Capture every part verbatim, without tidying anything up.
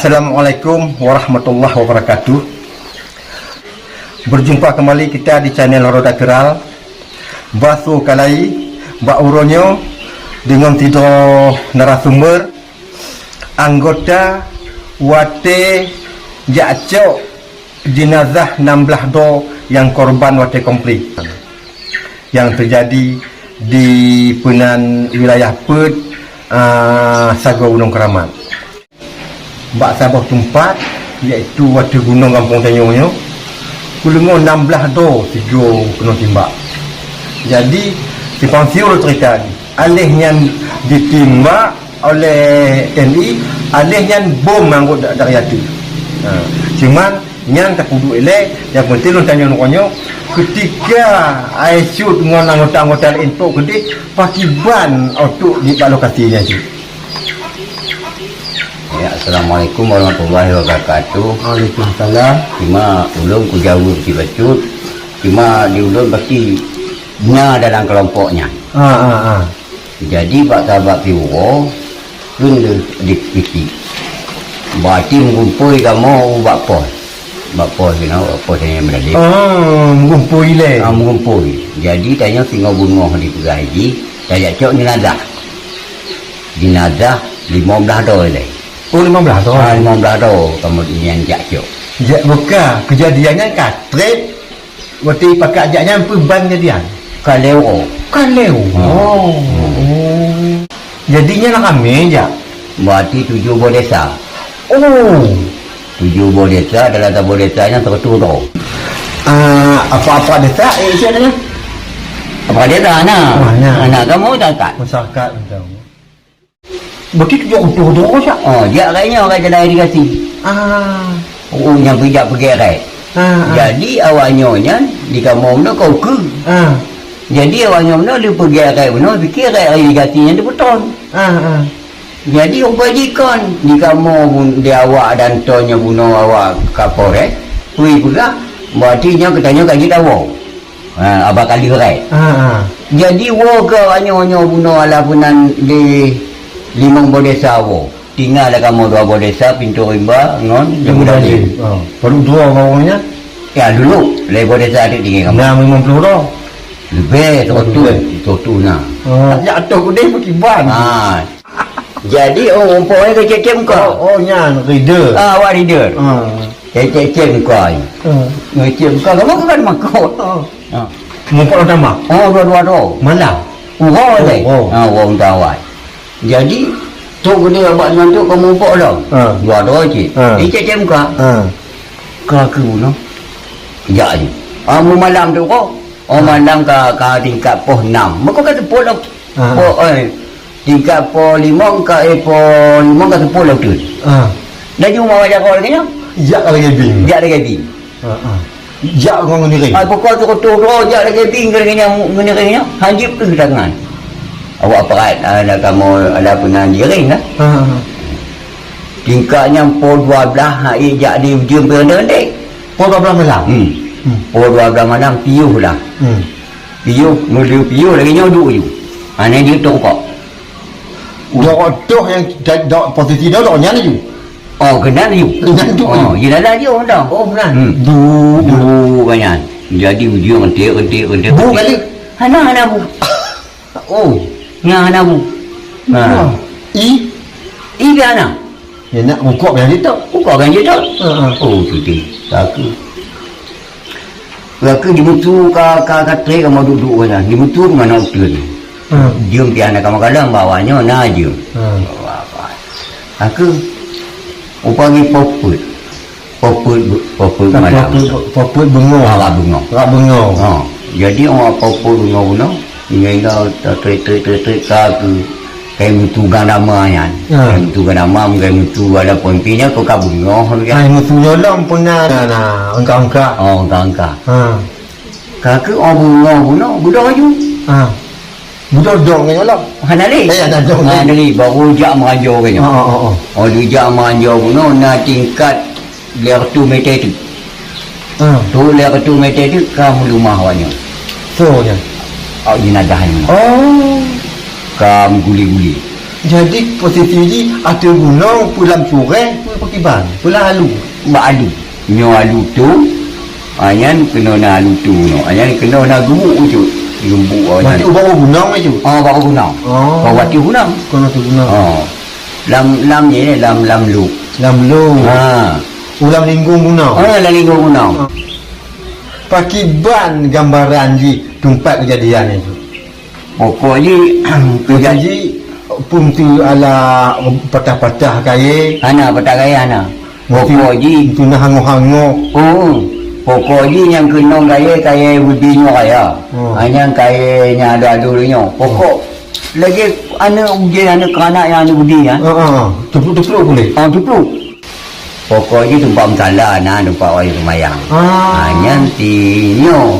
Assalamualaikum warahmatullahi wabarakatuh. Berjumpa kembali kita di channel Roda Keral. Baso kalai bak uroe nyoe deungon sidroe narasumber, anggota watée jak cok jenazah nam blaih droe nyang korban watée konflik nyang teujadi di peunan wilayah Peuet, a, sagoe Gunong Keuramat. Bak saboh teumpat, yaitu ateueh gunong gampông tanyoe nyoe, keuleungoe nam blaih droe sigoe keunoe timbak. Jadi, simpang siur cerita jih, aléh nyan jitimbak oleh T N I, aléh nyan bom anggota dari ateueh. Ha, cuman nyan tapeuduek ilée, nyang penting lôn tanyong nyoe, keutika Aisyut ngon anggota-anggota laén trok keudeh, pakiban trok di bak lokasi nyan cit? Ya, assalamualaikum warahmatullahi wabarakatuh. Waalaikumsalam. Cuma ulôn kujaweueb sibacut, cuma di ulôn pasti na dalam kelompok nyan. Ha, ha, ha. Jadi bak sabat siuroe, kheun lé dik piti. Berarti meugumpôi kamoe ubak pos. Bak pos keunoe, bak pos nyang meudalem. Ah, meugumpôi ilée. Ah, meugumpôi. Jadi tanyoe singoh beungoh dipeugah jih, tajak cok jenazah. Jenazah lima belas droe ilée. Oh, lima belas droe. Ah, lima belas droe kamoe nyan jak cok. Jak buka, kejadian nyan ka treb. Watée pakat jak nyan peue ban kejadian? Ka lhée uroe. Ka lhée uroe. Hmm. Oh. Jadi nyan ramé jak? Berarti tujoh boh desa. Oh. Tujoh boh desa, dalam saboh desa nyan seratus droe. Ah, apa-apa desa, eh, isi nyan? Apa desa na? Oh, na. Anak kamoe masyarakat. Masyarakat macam. Berarti tujoh reutôh droe, Cak? Oh, jak kat nyoe, kat jalan irigasi. Ah. Oh, nyang peujak peugét rek. Ah, ah. Jadi, awak nyoe nyan di kamoe bunoe ka ukeue. Ah. Jadi, awak nyoe bunoe lheueh peugét rek bunoe, pikée rek irigasi nyan teupeuton. Ah, ah. Jadi, umpama jikon di kamoe bun-, di awak dan ton nyoe bunoe awak Kapolres, peue peugah, berarti nyoe geutanyoe ka jeuet awoe. Ha, aba kali rek. Ha, ha. Jadi, woe keu awak nyoe, nyoe bunoe ala peunan di limong boh desa woe. Tinggai lam kamoe dua boh desa, Pintoe Rimba ngon Rimba Jamu Dali. Dali. Ha. Baru dua orang nyan? Ya, dulu. Lhée boh desa tu tinggai kamoe. Nah, limong ploh droe. Leubeh, seratus. Leubeh. Seratus na. Ha. Nyak atoh keudeh pakiban. Ha. Jadi, oh, umpama ke cecem ka. Oh, oh, nyan, reader. Ah, awak reader. Ha. Cecep-cep muka ai. Hmm. Ngecep muka, kamu kan makot. Oh. Ha. Mumpok dalam tamah? Oh, dua-dua tu. Malam? Uroe Oh, deh. Oh. Ha, uroe minta awai. Jadi, tu gede abang nyan tu kamu mumpok dah. Ha. Dua-dua cik. Ha. Dia cecep muka. Ha. Ka ke mana? Jak je. Ah, mu malam tu kau. Oh, malam ka, ka tingkat pos enam. Maka ka sepuluh. Ha. Pos, eh, tingkat pos limong ka, eh, pos limong ka sepuluh tu. Ha. Laju mau jaga lagi nyo? Jak lagi bing. Jak lagi bing. Ha, ha. Jak ngon ngeni. Ah, pokok tu, tu, tu, jak lagi bing, ngeni, ngeni, ngeni. Hanjip tu tangan. Awak perat, ada kamu, ada pernah jiring kan? Ha, ha, ha. Tingkat nyan pol dua belas, ha, eh, jak di ujung berendek-rendek. Pol dua belas malam? Hmm. Hmm. Pol dua belas malam, piuh lah. Hmm. Piuh, meuleu piuh lagi nyoe duek ju. Ha, nyan jeuet tokok. Dok toh nyang da-, dok posisi dok, dok nyan ju. Oh, keunan ju. Keunan ju. Oh, jenazah ju dah. Oh, keunan. Hmm. Duek, duek kan nyan. Jadi ujung rentik, rentik, rentik. Bu kali? Hana, hana bu. Oh. Nyan hana bu. Ha. I? I ke hana? Ya, nak bukok yang itu. Bukok yang itu. Ha, ha. Oh, tu dia. Aku. Aku dimutu ka, ka, ka trek ka mau duduk ka nyan. Dimutu ke mana uteun. Ha. Jeuem pian ka makalam bawa nyoe na jeuem. Ha. Bawa apa? Aku upami popet. Popet, popet malam. Popet, popet bengong. Ah, rak bengong. Rak bengong. Ha. Jadi, orang popet bengong-bengong, hingga-hingga trek, trek, trek, trek, ka ke, ka mutu gang dama nyan. Ha. Ka mutu gang dama, ka mutu ada pemimpin nyan, kok ka bengong lagi. Ka mutu nyoe lom pernah na, na, engka-engka. Oh, engka-engka. Ha. Ka ke orang bengong-bengong, beudôh laju. Ha. Beudôh dong ngon nyoe. Hana lé. Eh, hana dong. Ha, lé. Hana lé, baru jak meurajo ke nyoe. Ha, ha, ha, ha. Oh, dijak meurajo bunoe na tingkat lhèe reutôh meter tu. Ha. Tu lhèe reutôh meter tu ka meulumah awak nyoe. Soe nyan? Awak jenazah nyoe. Oh. Ka meuguli-guli. Jadi posisi jih ateueh gunong, peue lam surèe, peue pakriban, peue lam alu. Bak alu. Nyoe alu tu, a nyan keunoe na alu tu nyoe. A nyan keunoe na geumbuk tu. Geumbuk awak nyan. Berarti ubak gunong tu? Oh, bak gunong. Oh. Bak gunong. Keunoe tu gunong. Oh. Lam, lam ni, lam, lam lu. Lam lu. Ha. Oh, lam linggong gunong. Ha, lam linggong gunong. Ha. Pakriban gambaran jih teumpat keujadian nyan tu? Pokok jih, Pokok jih, peue tu ala patah-patah kayèe? Hana patah kayèe, hana. Pokok jih. Peue na hangoh-hangoh? Oh, pokok jih nyang keunong kayèe, kayèe beudi nyoe raya. Oh. Ha, nyang kayèe nyang ado-ado nyoe. Pokok lagèe aneuk ujée, aneuk keuanak nyang aneuk beudi nyan. Ha, ha, ha. Teupluk-teupluk puléh. Ha, teupluk. Pokok jih teumpat meusala na, teumpat awak seumayang. Ah. Ha, nyan si nyoe,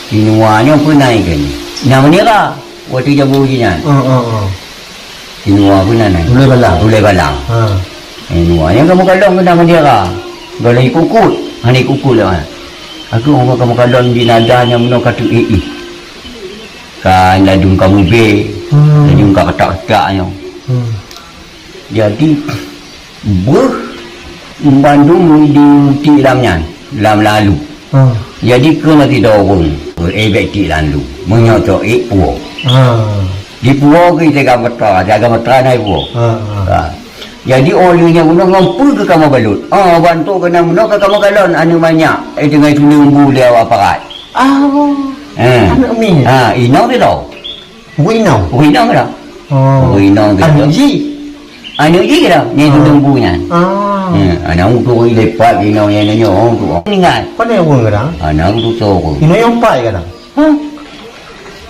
si Nuwa nyoe peue na ikeu nyan? Na meunira, watèe jambu jih nyan. Ah, ah, ah. Si Nuwa peue na nyan? Ulèe balang. Ulèe balang. Ha. Eh, Nuwa nyan kamoe kalon keu na meunira. Golom ikukut, hana ikukut lé. Aku ngomong kamoe kalon di nada nyang meunoe ka teuék-ék. Ka ladum ka mubé, hmm, ladum ka ketak-ketak nyoe. Hmm. Jadi, beuh bandum di tiek lam nyan, lam lalu. Hmm. Jadi, keu meusidroe ureueng, eh, bèk tiek lalu. Meunyoe cok ék puwoe. Hmm. Dipuwoe keu teuga meutra, teuga meutra na ipuwoe. Hmm, hmm. Ha. Jadi, oh lheueh nyan bunoe ngon peue keu kamoe balot. Oh, bantok keunan bunoe ka kamoe kalon aneuk manyak, eh, teungoh ituleumbu lé awak aparat. Ah. Eh. Aneuk miet? Ha, inong sidroe. Ureueng inong? Ureueng inong keudroe. Oh. Ureueng inong keudroe. Aneuk jih? Aneuk jih keudroe, nyang ituleumbu nyan. Ah. Hmm, aneuk tu ureueng lepat inong nyan nyoe tu. Ingat. Pane ureueng keudroe? Aneuk tu soe? Inong nyang empat keudroe? Hah?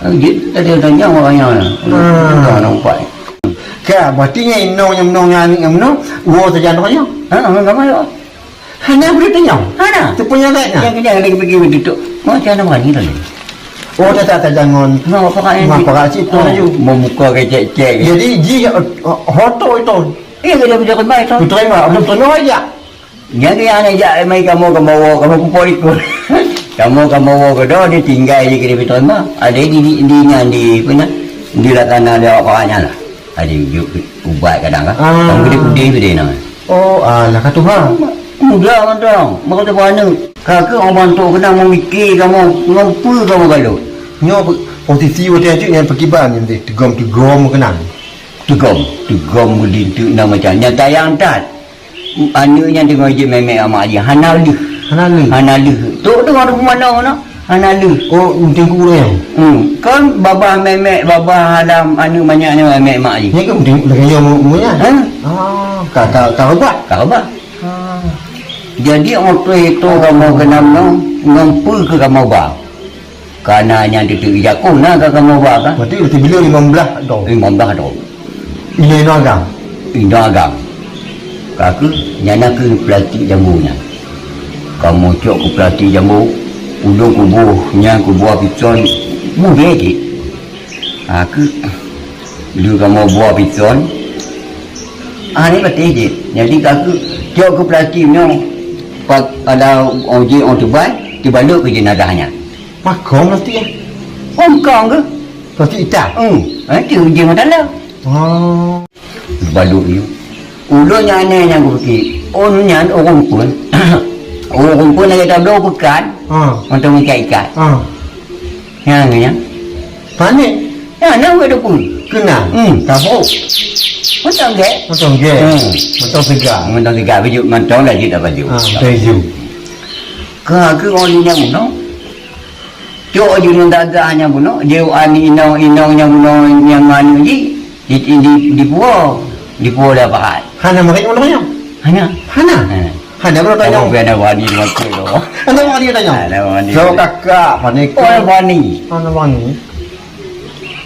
Ah, jih tadi tanya orang nyan. Ah. Inong empat. Ka, berarti nyan inong nyang meunoe nyan aneuk nyang meunoe, uroe sajan roh nyoe? Ha, ha, gamai. Hana boleh tanyong? Hana. Teupeue nyang gét nyan? Nyang keudeh lagi pigi beututôk. Macam mana berani tadi? Oh, dah tak tajangon. Nah, apa kat ini? Apa kat situ? Oh, membuka kecek-cek. Jadi, jih, eh, hoto itu. Iya, dia bisa kembali tu. Betul, Mak. Betul, Mak, aja. Nyang keu aneuk jak mai kamoe, kamoe woe, kamoe pupuk ikot. Kamoe, kamoe woe keudroe, dia tinggai di kiri beutôi mah. Ada di, di, di nyan, di, apa nyan? Di lakana dia awak parak nyan lah. Ada ubat kadang kan. Ah. Kamoe gede-gede, gede nama. Oh, alah, ka tuha. Muda mantong, maka tu aneuk. Ka keuh orang bantu kena memikir kamoe, ngon peue kamoe galak. Nyoe pe-, posisi watèe nyan pakriban nyan teuh, teugom-teugom keunan. Teugom, teugom meulinteuk na macam. Nyan tayang that. Aneuk nyan teungoh jeuet mèmèk mak jih, hana lheueh. Hana lheueh. Hana lheueh. Tok tu ada peumandang mana? Hana lheueh. Oh, meuteungku ureueng. Hmm. Kan babah mèmèk, babah alam aneuk manyak nyan mèmèk mak jih. Nyan kan meuteungku lagèe nyoe umur nyan. Ha? Ah, ka, ka, ka reubah. Ka reubah. Ah. Jadi, otoe itu kamoe keunong nyoe, ngon peue keu kamoe ba? Kana nyan teuteuek jakoe na ka kamoe ba ka. Berarti, berarti bila lima belas droe? Lima belas droe. Inong agam? Inong agam. Ka keuh, nyan na keuh plastik jambo nyan. Kamoe cok keu plastik jambo, ulôn kuboh nyan kuboh pison, mudah cit. Ka keuh, lheueh kamoe boh pison, ah, ni patéh cit. Jadi ka keuh, cok keu plastik nyoe, pat ada ojek orang tubai, dibalot keu jenazah nyan. Pakon plastik nyan? Oh, kong ke? Plastik itam? Hmm, nanti uji mata lah. Oh. Balok nyoe. Ulôn nyan aneh nyang kupike. Oh, nyan ureueng phôn. Ureueng phôn lagèe tabloe peukan. Ha. Mantong ikat-ikat. Ha. Nyan, nyan. Pané? Nyan, nyan ureueng phôn. Keunan? Hmm. Tabok? Mantong gèt. Mantong gèt. Hmm. Mantong seuga. Mantong seuga, baju mantong lah jeuet dah baju. Ha, mantong ijo. Ka keuh ngon nyan bunoe. Cok jeuet gagah nyan bunoe, jeuet aneuk inong, inong nyan bunoe nyang aneuk jih, di, di, di, dipuwoe, dipuwoe lé aparat. Hana marit ngon nyan? Hana. Hana? Hana. Hana berapa tanyong? Tapi hana berani mati tu. Hana berani tanyong? Hana berani. So, kakak, panik. Oh, hana berani. Hana berani.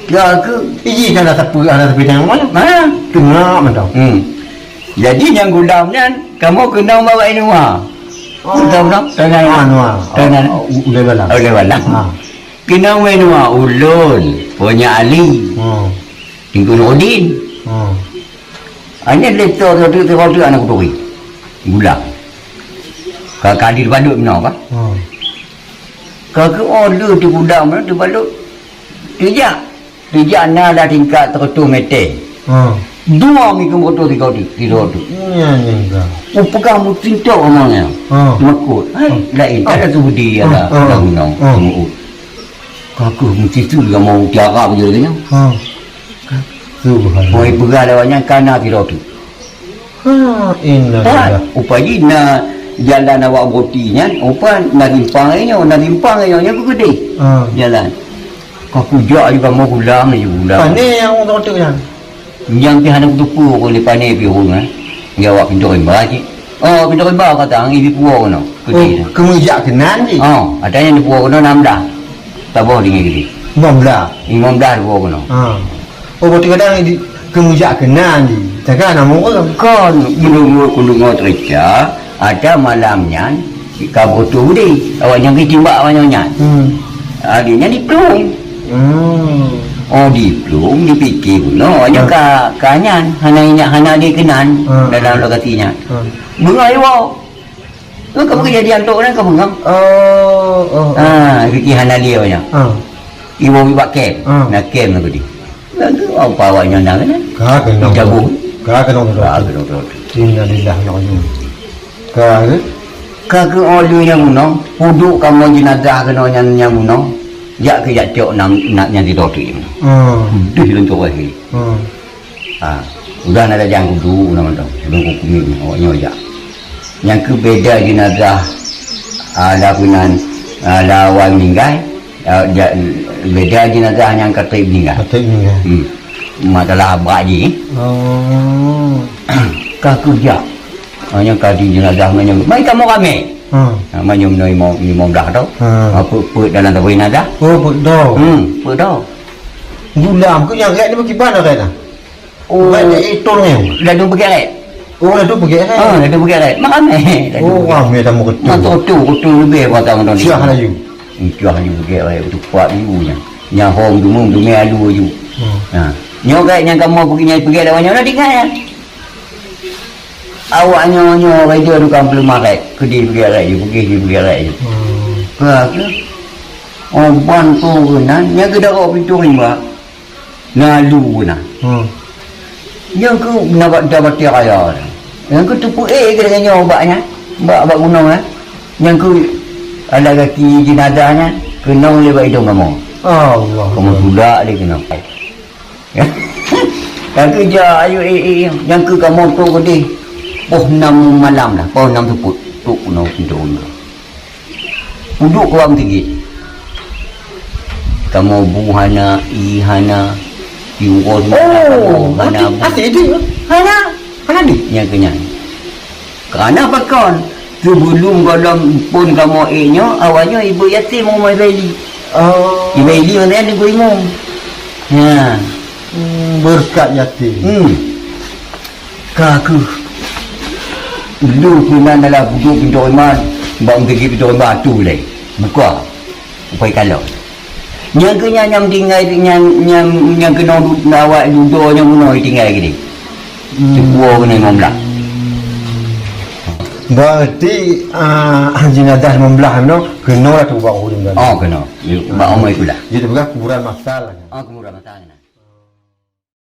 Ya ke? Iji hana tapi, hana tapi tanyong mana? Hana. Tengah mantap. Hmm. Jadi, nyang gulam nyan, kamoe keunong bak Nuwa. Oh. Tahu tak? Tahu tak? Ah, Nuwa. Tahu tak? Oh, u-, ulèe balang. Ulèe balang. Ah. Keunong bak Nuwa, ulôn, Punya Ali. Hmm. Teungku Nurdin. Hmm. Hanya leto satu, satu anak kuturi. Gulam. Ka, ka di balot meunoe, kan? Hmm. Ka keuh, oh, lheueh teugulam, teubalot. Teujak. Teujak na lam tingkat seratus meter. Hmm. Dua mi keumoto tiga tu, tiga tu. Nyan, nyan, ka. Upeugah meusintok amang nyan. Ha. Makot. Hai, ha, lain. Ha. Ada tu budi, ha, ada, ha, ada gunong. Ha. Muut. Ka keuh meusisu juga mau tiara bujur tu nyan. Ha. Subhanallah. Mau ipeugah lawan nyan kana tiga tu. Ha, inna lillahi. Upai jih na jalan awak boti nyan, upan na rimpang nyoe, na rimpang nyoe, nyan keuh geudeh. Ha. Jalan. Ka kujak juga mau gulam ni, gulam. Pane nyang ureueng tu nyan? Nyang pih hana kuteupeu pun di pane pih ureueng, eh. Di awak pintoe rimba cit. Oh, pintoe rimba kata, ngi di puwoe keunoe. Oh, keudeh. Keumujak keunan cit? Oh, katanya di puwoe keunoe nam dah. Taboh di ngi di. Nam dah? Imam dah di puwoe keunoe. Ha. Oh, berarti kadang di, keumujak keunan cit. Takkan nama ureueng? Kon, meunurot kudeungo cerita, ada malam nyan, Ka beutôi deh, awak nyan geutimbak awak nyan nyan. Hmm. Ah, di nyan diplueng. Hmm. Oh, diplueng, dipike bunoe, awak nyan, hmm, ka, ka nyan, hana ingat, hana lé keunan, hmm, dalam lokasi nyan. Hmm. Beungoh iwoe. Tu ka beujadi antok nyan ka beungoh. Oh, oh, oh. Ah, pike hana lé awak nyan. Hmm. Iwoe bak kem. Hmm. Na kem lagoe di. Lagu apa awak nyan dah kena? Ka keunoe. Dijaboh. Ka keunoe. Ka keunoe. Innalillahi wa inna ilaihi raji'un. Ka ke? Ka keunoe lheueh nyan bunoe, peuduek kamoe jenazah keunoe nyan, nyan bunoe. Jak keu jak cok nam, nak nyan di totok nyan. Hmm. Deuh lôn turun lagi. Hmm. Ha. Udah na tajang kudu na mantong. Lôn kukumit awak nyoe jak. Nyang keu beda jenazah, ah, dah peunan, ah, dah awai meuninggai, ah, ja-, beda jenazah nyang ka trép meuninggai. Ka trép meuninggai. Hmm. Masalah bak jih. Oh. Ka kujak. Hanya ka di jenazah manyong. Mai kamoe ramé. Hmm. Ha, manyong nyoe limong, limong dah tau. Hmm. Ha, peuet, peuet dalam tabui jenazah. Oh, peuet dah. Hmm, peuet dah. Gulam keu nyang rek ni bagaimana rek nah? Oh, ladôm peuget rek. Oh, ladôm peuget rek. Ah, ladôm peuget rek. Mak ramé. Oh, ramé tamu ketu. Mak tu, tu, tu lebih kata orang ni. Siah laju. Siah laju peuget rek, tu kuat laju nya. Nya hom tu mung tu mé alu laju. Hmm. Ha. Nyoe rek nyang kamoe peuget nyang peuget lawan nyoe dah tinggai ya. Awak nyoe, nyoe raja tukang peuleumah rek. Keudeh peuget rek je, peuget je, peuget rek je. Hmm. Ka ke? Oh, ban tu keunan, nyang keu darok pintoe rimba. Na lu na. Hmm. Nyang keu na bak, da batée raya na. Nyang keu teupeu ék keu nyoe bak nyan. Bak, bak gunong na. Nyang keu alat gaki jenazah nyan keunong lé bak idong kamoe. Allah. Kamoe tulak lé keunong. Nyang keu ja ayu ék, ék, ék. Nyang keu kamoe tu geudeh. Poh nam malam dah. Poh nam seupôt. Tu keunoe pintoe rimba. Uduk keu awak meusigit. Kamoe bu hana, ie hana, siuroe hana, oh, kamoe hana bu. Até, até, hana, hana di. Nyang keu nyan. Karena pakon, sebelum gohlom phon kamoe ék nyoe, awak nyoe ibu yatim umai Baili. Oh. Ibu Baili maksudnya di Guimong. Ha. Hmm, berkat yatim. Hmm. Ka keuh. Lu keunan dalam puduk pintoe rimba, bak meuteugi pintoe rimba tu lé. Buka. Upai kalon. Nyang keu nyan nyang tinggai nyan, nyang, nyang keunoe du-, awak dudoe nyang bunoe tinggai gini. Hmm. Teukuoh keunoe limong blah. Berarti, ah, jenazah limong blah meunoe keunoe lah tu bak ureueng tadi. Oh, keunoe. Bak umai tu lah. Jadi peugah kuburan masal lah. Oh, kuburan masal.